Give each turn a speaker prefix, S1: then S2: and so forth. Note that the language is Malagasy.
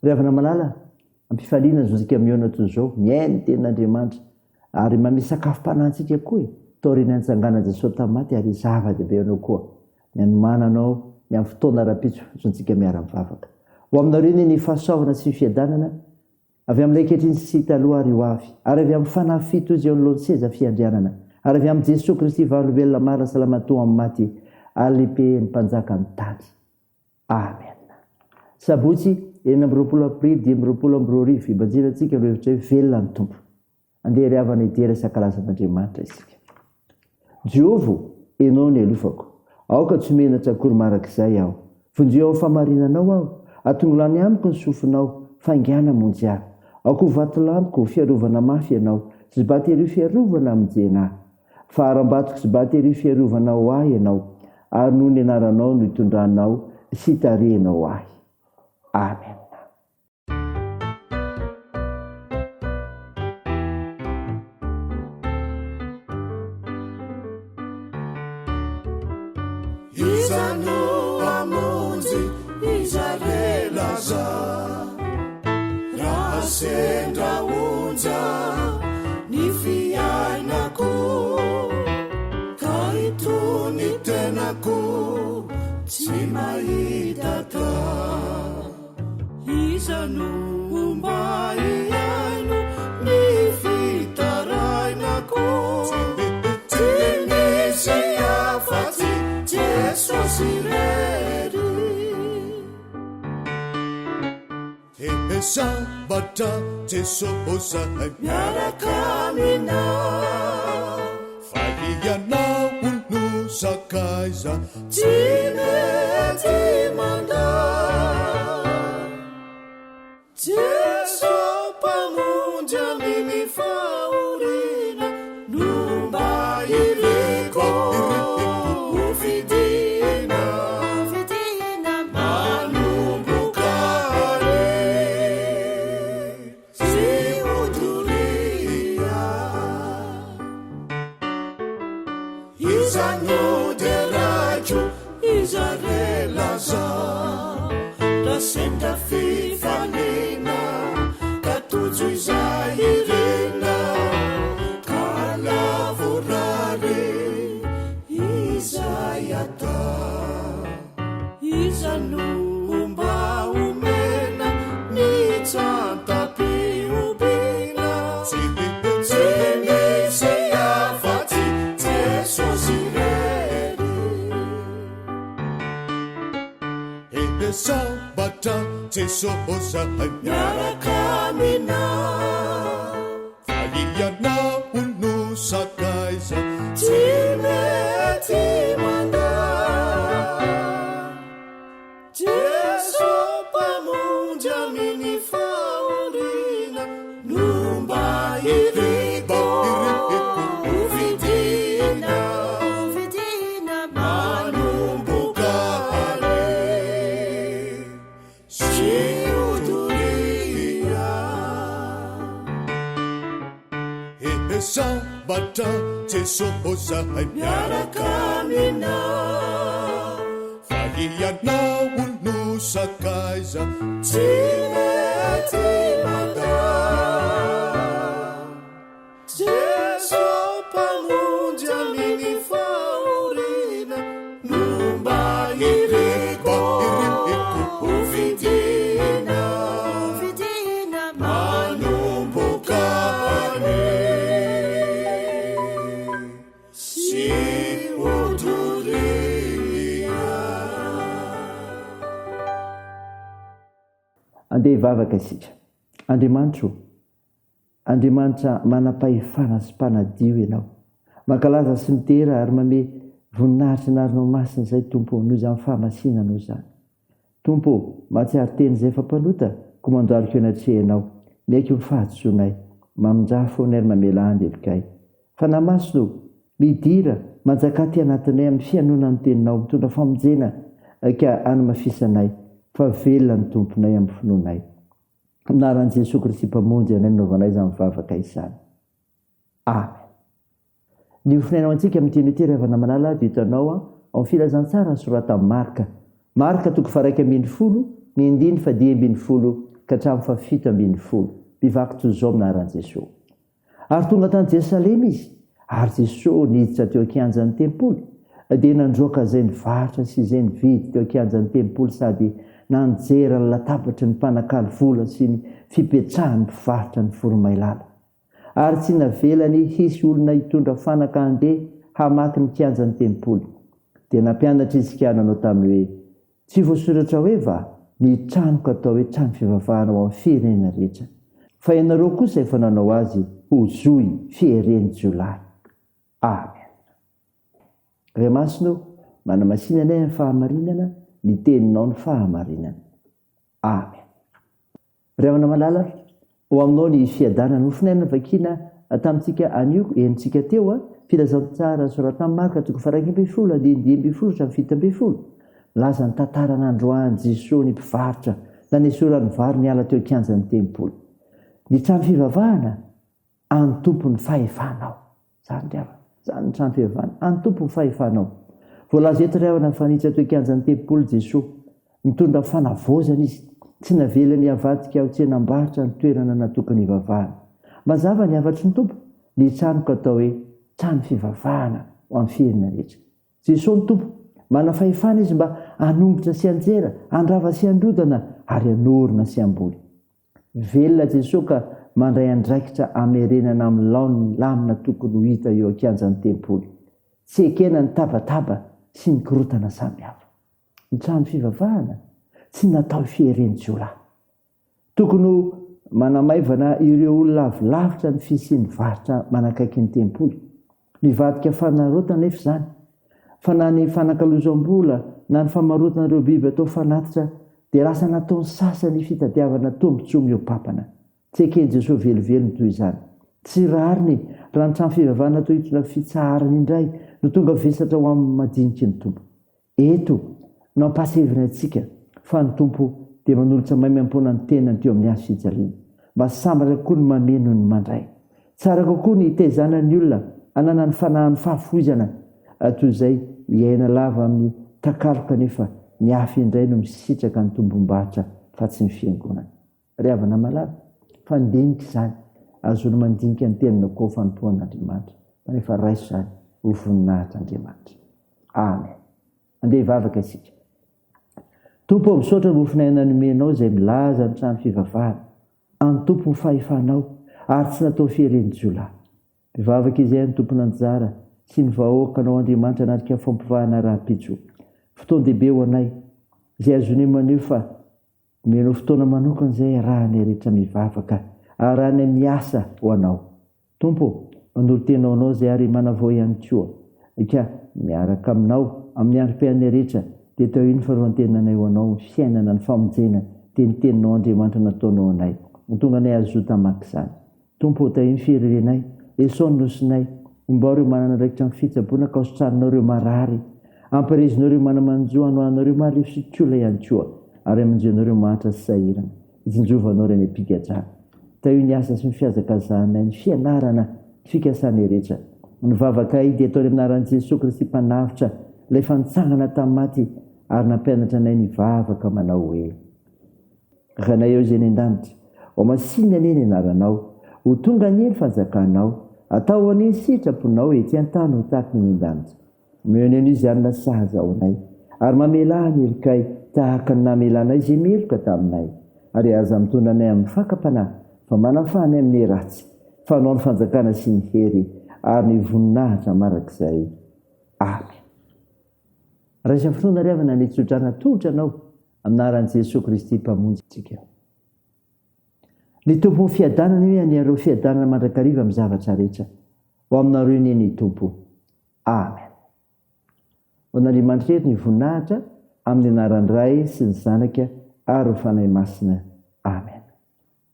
S1: Ry havana malala, ampifaliana ny zontsika mihaona toy izao, mihaino ny tenin'Andriamanitra, ary manome sakafom-panahy antsika koa e, taorian'ny nitsanganan'i Jesosy tamin'ny maty ary zava-dehibe anao koa ny hanomananao ny amin'ny fotoana rahampitso zontsika miara-mivavaka. Ho aminareo anie ny fahasoavana sy ny fiadanana Avy amin'ilay ankehitriny sy taloha ary ho avy, ary avy amin'ny Fanahy fitoza eo anoloan'ny seza fiandrianana, ary avy amin'i Jesoa Kristy vavolombelona marina salama toa amin'ny maty, ary lehiben'ny mpanjakan'ny tany. Amena. Sabotsy, 26 Aprily 2025, Ibanjinantsika ireo hevitra hoe Velona ny Tompo. Andeha ry havana hidera sy hankalaza an'Andriamanitra isika. Jehovah ô, Ianao no ialofako. Aoka tsy ho menatra akory mandrakizay aho. Vonjeo amin'ny fahamarinanao aho. Atongilany amiko ny sofinao, faingàna hamonjy ahy. Aoka ho vatolampiko, ho fiarovana mafy Ianao, sy bateria fiarovana hamonjena ahy. Fa harambatoko sy bateria fiarovana ho ahy Ianao, ary noho ny anaranao no itondranao sy itarihinao ahy. Amena.
S2: Iza no hamonjy iza re laza Raha sendra onja ny fiainako Ka itony tenako tsy mahita tany Iza no mba hihaino ny fitarainako? Tsy misy afa-tsy Jesosy irery. He sambatra Jesosy miaraka aminao. Fa ianao no sakaiza tsy mety mandà. Jeso Mpamonjy amin'ny fahoriana no mba iriko ho fidina. Manomboka ary. Tsy ho doria. Iza no deraiko, iza re laza? Raha sendra fifaliana ka tojo izay irina, ka lavorary izay atao. Iza no mba omena ny tsantam-pihobiana? Tsy misy afa-tsy Jesosy irery. He sambatra Jesosy miaraka aminao. Fa ianao no sakaiza tsy mety mandà. Jeso Mpamonjy amin'ny fahoriana no mba iriko ho vidina. Manomboka ary. Sy ho doria. He sambatra Jesosy zahay miaraka aminao. Fa ianao no sakaiza tsy mety mandà. Jeso Mpamonjy amin'ny fahoriana no mba iriko ho vidina manomboka anio sy ho doria.
S1: Andeha hivavaka isika. Andriamanitra o, Andriamanitra manam-pahefana sy mpanadio Ianao. Mankalaza sy midera ary mame voninahitra ny anaranao masina izay Tompo ô, noho izany fahamasinanao izany. Tompo ô, mahatsiaro tena izay efa mpanota, koa mandohalika eo anatrehanao, miaiky ny fahadisoanay, mamindraha foanay ary mamelà ny helokay. Fanahy Masina ô, midira, manjakà aty anatinay amin'ny fihainoana ny Teninao mitondra famonjena ka hanamafisanay fa velona ny Tomponay amin'ny finoanay. Anaran'i Jesoa Kristy Mpamonjy anay no naovanay izany vavaka izany. Amen. Ny hofonaina ho antsika amin'ity anio ity ry havana malala dia hitanao ao amin'ny filazantsara nosoratan'i Marka. Marka toko faha-11 ny andininy faha-15 ka hatramin'ny faha-17. Mpivaky toy izao amin'ny anaran'i Jesoa. Ary tonga tany Jerosalema izy, ary Jesoa niditra teo an-kianjan'ny tempoly, dia nandroaka izay nivarotra sy izay nividy teo an-kianjan'ny tempoly sady nanjera ny latabatry ny mpanakalo vola sy ny fipetrahan'ny mpivarotra ny voromailala. Ary tsy navelany hisy olona hitondra fanaka handeha hamaky ny kianjan'ny tempoly. Dia nampianatra izy ka nanao taminy hoe, Tsy voasoratra hoe va, ny tranoko atao hoe trano fivavahana ho amin'ny firenena rehetra, fa ianareo kosa efa nanao azy ho zohy fieren'ny jiolahy. Amen. Ray Masina ô, manamasina anay amin'ny fahamarinana, ny teninao no fahamarinana. Amen. Ry havana malala, ho aminao ny fiadanana. Nofonaina vakiana tamintsika anio, henontsika teo, Filazantsara soratan'i Marka toko faha-11 andininy 15 hatramin'ny 17. Milaza ny tantara nandroahan'i Jesoa ny mpivarotra nanesorany vary niala teo an-kianjan'ny tempoly. Ny trano fivavahana An'ny Tompo ny fahefanao. Izany ry havana, izany ny trano fivavahana. An'ny Tompo ny fahefanao. Voalaza eto ry havana fa niditra teo an-kianjan'ny tempoly Jesoa. Nitondra fanavaozana Izy. Tsy navelany havadika ho tsenam-barotra ny toerana natokany hivavahana. Mazava ny hafatry ny Tompo, ny tranoko atao hoe trano fivavahana ho amin'ny firenena rehetra. Jesoa ny Tompo. Manana fahefana Izy mba hanongotra sy hanjera, handrava sy handrodana ary hanorina sy hamboly. Velona Jesoa ka mandray andraikitra hamerenana amin'ny laoniny ny lamina tokony ho hita eo an-kianjan'ny tempoly. Tsy ekena ny tabataba sy ny korontana samihafa. Ny trano fivavahana tsy natao hifieren'ny jiolahy. Tokony ho manamaivana ireo olona avy lavitra ny fisian'ny varotra manakaiky ny tempoly. Mivadika fanararaotana anefa izany, fa na ny fanakalozam-bola na ny famarotana ireo biby atao fanatitra dia lasa nataon'ny sasany fitadiavana tombontsoa mihoa-pampana. Tsy eken'i Jesoa velively ny toy izany. Tsy rariny raha ny trano fivavahana atao hitondra fitsaharana indray no tonga vesatra ho amin'ny madiniky ny Tompo. Eto no ampahatsiahivina antsika fa ny Tompo dia manolotra maimaimpoana ny tenany teo amin'ny hazo fijaliana. Mba sambatra kokoa ny manome noho ny mandray. Tsara kokoa ny hitaizana ny olona hanana ny fanahin'ny fahafoizana toy izay hiaina lava amin'ny takalo kanefa ny hafa indray no misitraka ny tombom-barotra fa tsy ny fiangonana. Ry havana malala, fandinika izany, ahazoana mandinika ny tenanao koa ho fanompoan'Andriamanitra, kanefa raiso izany ho voninahitr'Andriamanitra. Amen. Andeha hivavaka isika. Tompo ô, misaotra ny mofon'aina nomenao izay milaza ny trano fivavahana, an'ny Tompo ny fahefanao, ary tsy natao fieren'ny jiolahy. Mivavaka izay ny tompon'anjara sy ny vahoakanao Andriamanitra hanatrika fampivahana rahampitso. Fotoan-dehibe ho anay, izay azonay maneho fa Omena fotoana manokana izay iarahanay rehetra mivavaka, arahanay miasa ho Anao. Tompo ô, manolo-tena ho Anao izay ary manavao ihany koa. Ka miaraka Aminao, amin'ny androm-piainanay rehetra, dia tahio ny faharoan-tenanay ho Anao, ny fiainana, ny famonjena, dia ny Teninao Andriamanitra nataonao anay. Ho tonga anay hazoto hamaky izany. Tompo ô, tahio ny firenenay, esao ny nosinay, ombao ireo manana andraikitra amin'ny fitsaboana ka hositraninao ireo marary, ampaherezinao ireo mana-manjo, hanohanao ireo marefo sy kola ihany koa, ary amonjenao ireo mahantra sy sahirana, hitsinjovanao ireo any am-pigadrana. Tahio ny asa sy ny fihazakazahanay, ny fianarana, ny fikasanay rehetra. Ny vavakay dia ataony amin'ny anaran'i Jesoa Kristy Mpanavotra, ilay efa nitsangana tamin'ny maty ary nampianatra anay nivavaka manao hoe. Rainay eo izay any an-danitra, ho masinina anie ny anaranao, ho tonga anie ny fanjakanao, atao anie ny sitraponao ety an-tany ho tahaka ny any an-danitra. Omeo anay anio izay hanina sahaza ho anay, ary mamelà ny helokay tahaka ny namelanay izay meloka taminay. Ary aza mitondra anay amin'ny fakam-panahy, fa manafaha anay amin'ny ratsy, fa Anao ny fanjakana sy ny hery ary ny voninahitra mandrakizay. Amen. Raisa finoana ry havana ny tsodrano atolotra anao amin'ny anaran'i Jesoa Kristy Mpamonjy antsika. Ny Tompon'ny fiadanana anie haniareo fiadanana mandrakariva amin'ny zavatra rehetra. Ho aminareo anie ny Tompo. Amen. Ho an'Andriamanitra irery ny voninahitra amin'ny anaran'ny Ray sy ny Zanaka ary ny Fanahy Masina. Amen.